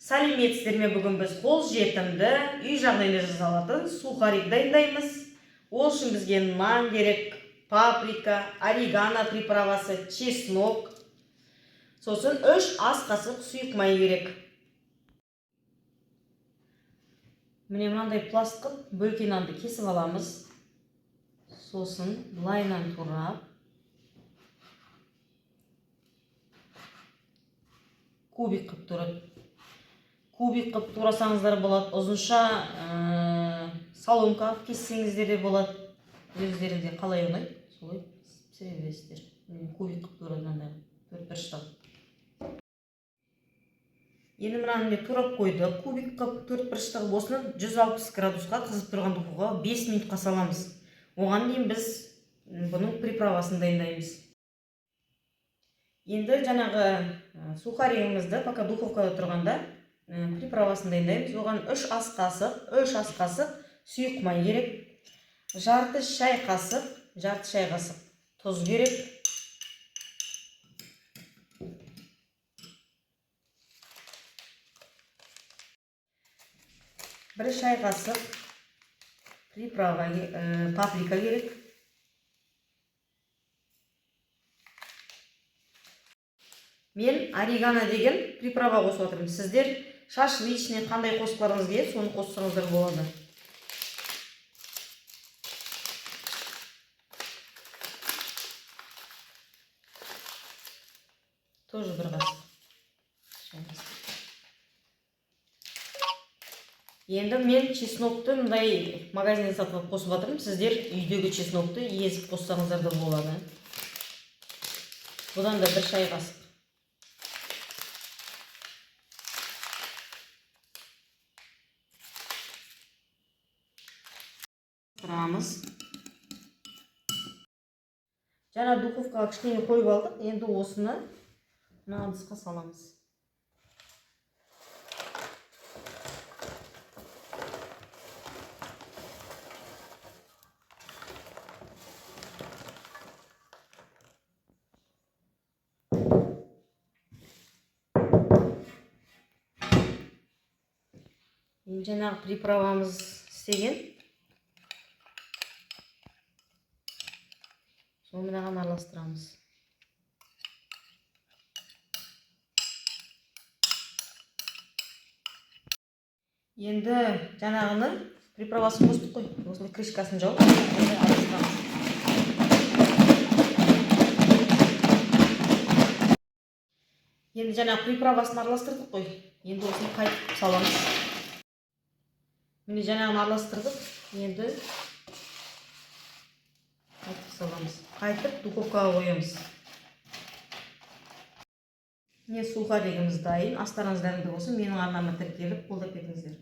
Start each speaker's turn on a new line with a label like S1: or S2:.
S1: Сәлеметсіздер ме? Бүгін біз қолжетімді, үй жағдайында жасалатын сухарик дайындаймыз. Ол үшін бізге нан керек, паприка, орегано приправасы, чеснок, сосын 3 ас қасық сұйық май керек. Міне, мынандай пласт қылып бөлке нанды кесіп аламыз. Сосын былайынан турап, кубик қылып турап, кубик қылып турасаңыздар болады, ұзынша соломка қылып кессеңіздер де болады. Өздеріңізге қалай ұнайды, солай пісіре бересіздер. Міне, кубик қылып турады, мынандай төрт бұрыштап. Енді мынаны, міне, турап қойдық кубик қылып, төрт бұрышты қылып. Осыны 160 градусқа қызып тұрған духовкаға 5 минутқа саламыз. Оған дейін біз бұның приправасын дайындаймыз. Енді жаңағы сухаригімізді, пока духовкада тұрғанда, приправасын дайындаймыз. Оған 3 ас қасық сұйық май керек, жарты шай қасық тұз керек, бір шай қасық приправа, паприка керек. Мен орегано деген приправа қосып жатырмын. Сіздер шашлычный қандай қосқыларыңыз келеді, соны қоссаңыздар болады. Тоже бір қасық шай қасық. Енді мен чеснокты мындай магазиннен сатып алып қосып жатырмын. Сіздер үйдегі чеснокты езіп қоссаңыздар да болады. Бұдан да бір шай қасық. Тұрамыз. Жаңа духовкаға кішкене қойып алдық. Енді осыны мына ыдысқа саламыз. Енді жаңағы приправамыз істеген, соны мынаған араластырамыз. Енді жаңағыны приправасын қостық қой, осындай крышкасын жауып, осылай араластырамыз. Енді жаңағы приправасын араластырдық қой, енді осыны қайтып саламыз. Міне, жаңағыны араластырдық, енді қайтып саламыз. Қайтып духовкаға қоямыз. Міне, сухаригіміз дайын. Астарыңыз дәмді болсын. Менің арнама тіркеліп, қолдап кетіңіздер.